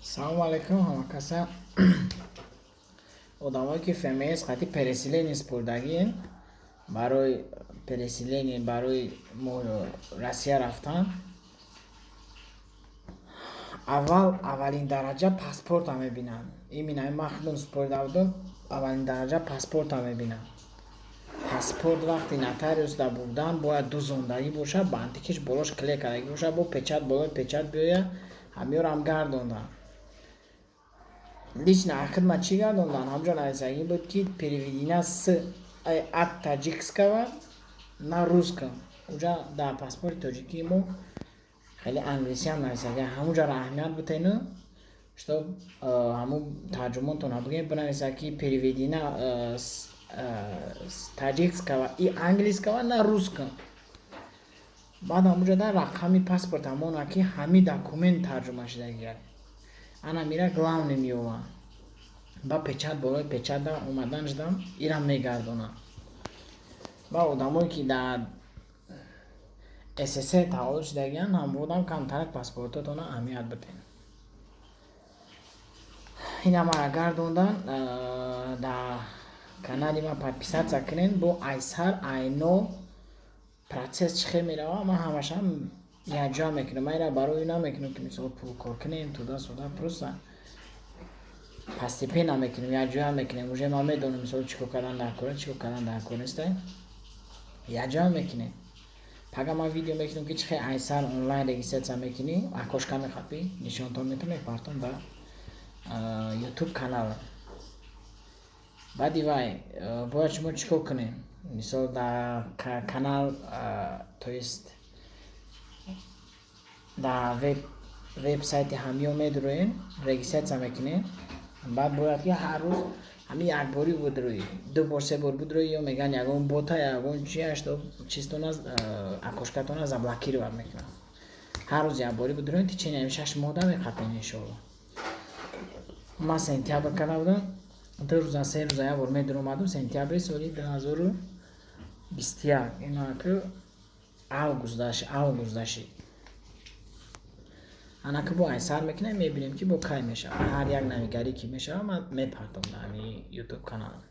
Салому алайкум ҳама каса. Одамое, ки ФМС қати переселение спурдагиен, барои переселение, барои Россия рафтан, аввал, аввалин дараҷа паспорта мебинанд. Именно ман худам спорида будам, аввалин дараҷа паспорта мебинанд. Паспорт вақти нотариусда бурдан бояд дузондагӣ бошад, бантикиш болош клей кардагӣ бошад, бо печать, болои печать биёяд, ҳамёрам гардонданд. Лично хидмат чӣ гардонданд? Ҳамҷо нависагӣ буд, ки переведена с от таджикского на русском. Уҷа дар паспорти тоҷикии мо хеле англисиам нависагӣ. Ҳамуҷаро аҳамият бутену, чтоб ҳамун тарҷумонтон бигӯем, бинависад, ки переведена с таджикского и английского на русском. Баъд ҳамуҷа дар рақами паспорт ҳамона, ки ҳамин документ тарҷума шудагиа. Ана мира главный меёванд. Ба печать, болои печатьда омадан шудам, ирам мегардонанд. Ба одамое, ки дар СССР таваллуд шудагианд, ҳамводам камтарак паспортотонро аҳамият бидиҳед. Ина мара гардондан. Дар канали ман подписаться кунед, бо айсар айно процесс чӣ хел меравад, ман ҳамашам якҷоя мекунам. Ман ира барои ин намекунам, ки мисол пул кор кунем, туда сюда, просто постепенно мекунем, якҷоя мекунем. Уже ман медонам, мисол, чӣ кор кардан дар кора, чӣ кор кардан дар кор неста, якҷоя мекунем. Пага ман видео мекунам, ки чӣ хел айсар онлайн регистрация мекунӣ, окошка мехапӣ, нишонтон метавон, мепартон дар Ютуб канал. Баъди вай бояд шумо чӣ кор кунем? Мисол, дар канал, то есть дар вебсайти ҳамё медуроем, регистрация мекунем. Баъд бояд ки ҳар рӯз ҳамин якборӣ будроӣ, ду бор, се бор будроӣ, ё мегӯянд, ягон бота, ягон чиаш чизтона, окошкатона заблокировать мекунад. Ҳар рӯз якборӣ будроем, течение ҳамин 6 моҳда меқапем, иншоалло. Ман сентябр карда будам, 2 рӯза, 3 рӯза як бор медуромадум. Сентябри соли 2021, инаку август дашид. Анаку бо айсар мекунем, мебинем, ки бо кай мешавад. Ҳар як навигарӣ ки мешавад, ман мепартом дар ҳамин Ютуб каналам.